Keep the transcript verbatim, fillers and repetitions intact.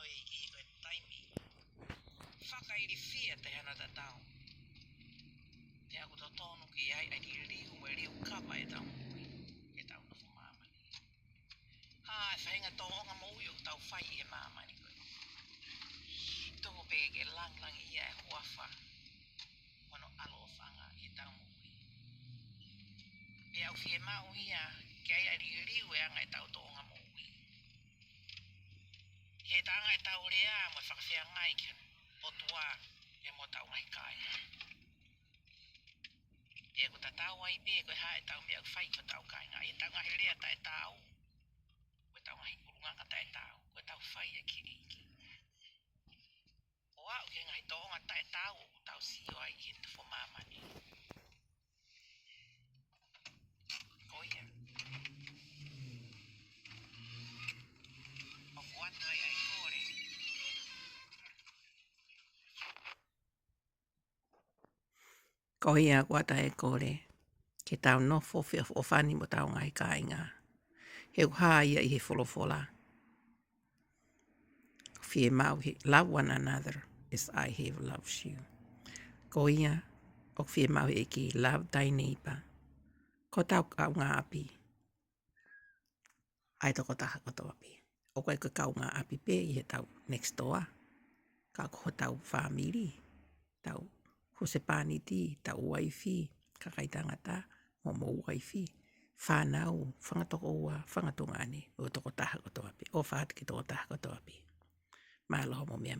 ʻOku ʻi ai e taimi fakailifia te hana tatau. Te aku totonu ke ʻi ai ʻa e liliu mo e liukava ʻetau moʻui, ʻetau nofo māmani. ʻA e faʻahinga tōʻonga moʻui ʻoku tau fai ʻi he māmani ko eni, tuku pē ke langilangiʻia e huafa mo hono ʻaloʻofaʻanga ʻi heʻetau moʻui. Pea ʻoku fiemaʻu ia ke ʻi ai ʻa e liliu e anga ʻetau tōʻonga moʻui, he taʻanga ʻetau lea mo e fakafeangai ki he ʻOtua pea mo hotau ngaahi kāinga. Pea ʻoku tatau ai pē ko e hā ʻetau meʻa ʻoku fai ki hotau kāinga, ʻetau ngaahi lea taʻetaau, ko ʻetau ngaahi ʻulungaanga taʻetaau, ko ʻetau fai ʻa e kiliʻiki, ʻo aʻu ki he ngaahi tōʻonga taʻetaau ʻoku tau sio ai ʻi he nofo māmani. Ko ia, ʻoku ʻoatu ai ʻa e kole. Ko ia ʻoku ʻoatu ai e kole ke tau nofo feʻofoʻofani mo hotau ngaahi kāinga. He ʻoku hā ia ʻi he folofola, ʻoku fiemaʻu he love one another as I have loved you. Ko ia, ʻoku fiemaʻu he ʻEiki love thy neighbor, ko hotau kaungāʻapi, ʻa e tokotaha kotoa pē. ʻOku ʻikai ko e kaungāʻapi pē ʻi heʻetau next door, ka ko hotau fāmili, tau husepāniti, tau uaifi, kakai tangata, mo homou uaifi, fānau, fanga tokoua, fanga tuongaʻane, ʻo tokotaha kotoa pē, ʻofa atu ki he tokotaha kotoa pē. Mālō hoʻomou meʻa